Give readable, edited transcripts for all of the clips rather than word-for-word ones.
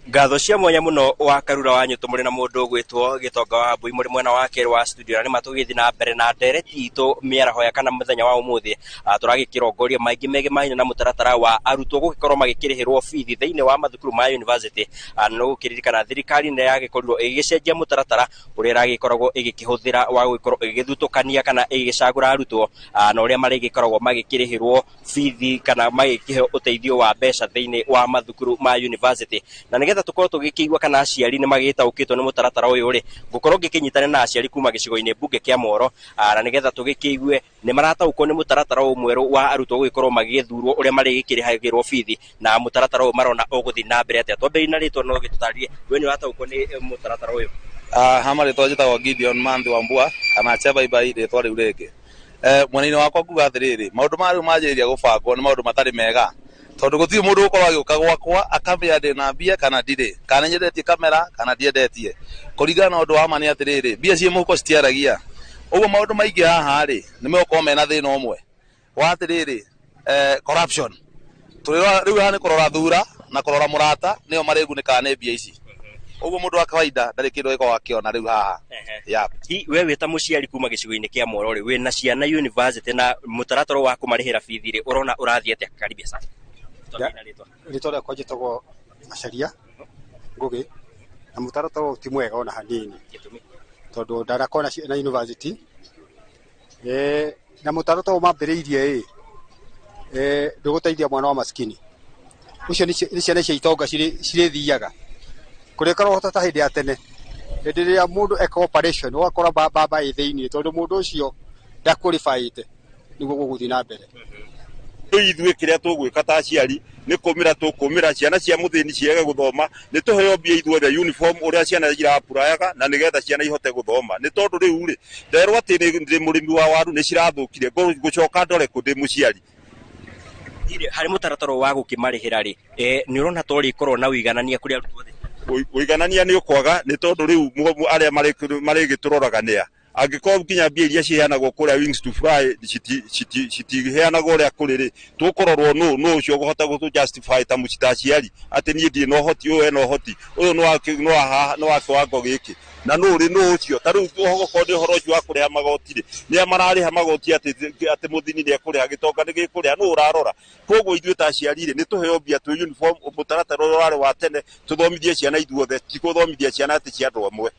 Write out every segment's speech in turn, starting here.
Ngatho cia mwanya muno wa Karura wa Nyũtũ mũrĩ na mũndũ ũgwĩtwo Gĩtonga wa Mbui mũrĩ mwena wa kerĩ wa studio, na nĩ matũgĩthiĩ na mbere na ndereti itũ mĩaraho ya kana mũthenya wa ũmũthĩ. Tũragĩkĩrongoria maingĩ megemainie na mũtaratara wa arutwo gũgĩkorwo magĩkĩrĩhĩrwo bithi thĩinĩ wa mathukuru ma university. Na gũkĩririkana thirikari nĩ yagĩkorirwo ĩgĩgĩcenjia mũtaratara ũrĩa ĩragĩkoragwo ĩgĩkĩhũthĩra wa gũgĩkorwo ĩgĩgĩthutũkania kana ĩgĩgĩcagũra arutwo, na ũrĩa marĩgĩkoragwo magĩkĩrĩhĩrwo bithi kana magĩkĩheo ũteithio wa mbeca thĩinĩ wa mathukuru ma university. Na nĩgetha tũkorwo tũgĩkĩigua kana aciari nĩ magĩtaũkĩtwo nĩ mũtaratara ũyũ rĩ, ngũkorwo ngĩkĩnyitana na aciari kuma gĩcigo-inĩ mbunge kĩa Moro, na nĩgetha tũgĩkĩigue nĩ marataũkwo nĩ mũtaratara ũyũ mwerũ wa arutwo gũgĩkorwo magĩgĩthurwo ũrĩa marĩgĩkĩrĩhagĩrwo bithi, na mũtaratara ũyũ marona ũgũthiĩ na mbere atĩa. Twambĩrĩrie na rĩtwa, no gĩtũtarĩrie we nĩ ũrataũkwo nĩ mũtaratara ũyũ. Ha marĩtwa njĩtagwo Gideon Manthi wa Mbua kana Chebaibai rĩtwa rĩu rĩngĩ. Mwena-inĩ wakwa nguga atĩrĩrĩ, maũndũ maya rĩu manjĩrĩria gũbangwo nĩ maũndũ matarĩ mega, tondũ gũtirĩ mũndũ ũgũkorwo agĩũka gwakwa akambĩra ndĩ na mbia kana ndirĩ, kana nyendetie kamera kana ndiendetie. Kũringana na ũndũ wa ma nĩ atĩrĩrĩ, mbia ciĩ mũhuko citiaragia. Ũguo maũndũ maingĩ haha rĩ, nĩ megũkorwo mena thĩna ũmwe wa atĩrĩrĩ, corruption. Tũrĩrora rĩu haha nĩ kũrora thura na kũrora mũrata, nĩo marĩgunĩkaga nĩ mbia ici. Ũguo mũndũ wa kawaida ndarĩ kĩndũ agĩkorwo akĩona rĩu haha. Yeah. Hi, we wĩ ta mũciari kuma gĩcigo-inĩ kĩa Moro rĩ, wĩna ciana university, na mũtaratara wa kũmarĩhĩra bithi rĩ, ũrona ũrathiĩ atĩa? Karibia sana. Twambĩrĩrie na rĩtwa. Rĩtwa rĩakwa njĩtagwo Macaria Ngũgĩ, na mũtaratara ũyũ ti mwega ona hanini. Gĩtũmi? Tondũ ndanakorwo na ciana university, na mũtaratara ũyũ mambĩrĩirie ĩ, ndũgũteithia mwana wa maskini ũcio, nĩ ciana cia itonga cirĩthiaga kũrĩkorwo ta hĩndĩ ya tene, hĩndĩ ĩrĩa mũndũ eka operation ũgakora baba ĩ thĩiniĩ, tondũ mũndũ ũcio ndaqualifyĩte nĩguo gũgũthiĩ na mbere. Rĩu ithuĩ kĩrĩa tũgwĩka ta aciari nĩ kũmĩra tũkũmĩra ciana cia mũthĩni ciage gũthoma, nĩ tũheo mbia ithuothe uniform ũrĩa ciana irapurayaga, na nĩgetha ciana ihote gũthoma. Nĩ tondũ rĩu rĩ, nderwo atĩ ndĩ mũrĩmi wa waru nĩ cirathũkire, ngũcoka ndore kũ ndĩ mũciari? Harĩ mũtaratara wa gũkĩmarĩhĩra rĩ, nĩ ũrona ta ũrĩkorwo na ũiganania kũrĩ arutwo othe? Ũiganania nĩ ũkwaga, nĩ tondũ rĩu arĩa marĩgĩtũroraga nĩa angĩkorwo nginya mbia iria ciheanagwo kũrĩa Wings to Fly citiheanagwo ũrĩa kũrĩ rĩ, tũkũrorwo nũ ũcio ũkũhota gũtũ justify ta mũci ta aciari atĩ niĩ ndirĩ na ũhoti ũyũ, ena ũhoti ũyũ nĩ wa kĩwango gĩkĩ, na nũ rĩ nũ ũcio. Ta rĩu okorwo nĩ ũhoro ũcio wa kũrĩha magoti rĩ, nĩa mararĩha magoti atĩ mũthini nĩ ekũrĩha, gĩtonga nĩ gĩkũrĩha, nũ ũrarora? Koguo ithuĩ ta aciari rĩ, nĩ tũheo mbia twĩ uniform mũtaratara ũrĩa ũrarĩ wa tene, tũthomithie ciana ithuothe, ti gũthomithia ciana atĩ cia andũ amwe.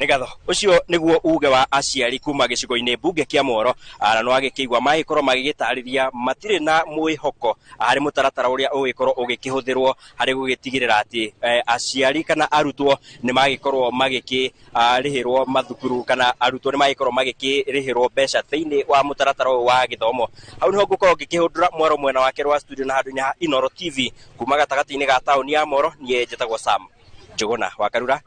Nĩ ngatho. Ũcio nĩguo uge wa aciari kuma gĩcigo-inĩ mbunge kĩa Moro, na no agĩkĩigua magĩkorwo magĩgĩtarĩria matirĩ na mwĩhoko harĩ mũtaratara ũrĩa ũgĩkorwo ũgĩkĩhũthĩrwo harĩ gũgĩtigĩrĩra atĩ aciari kana arutwo nĩ magĩkorwo magĩkĩrĩhĩrwo mathukuru, kana arutwo nĩ magĩkorwo magĩkĩrĩhĩrwo mbeca thĩinĩ wa mũtaratara ũyũ wa gĩthomo. Hau nĩho ngũkorwo ngĩkĩhũndũra mwaro mwena wake wa studio na handũ-inĩ ha Inoro TV kuma gatagatĩ-inĩ ga taũni ya Moro. Niĩ njĩtagwo Sam Njũgũna wa Karura.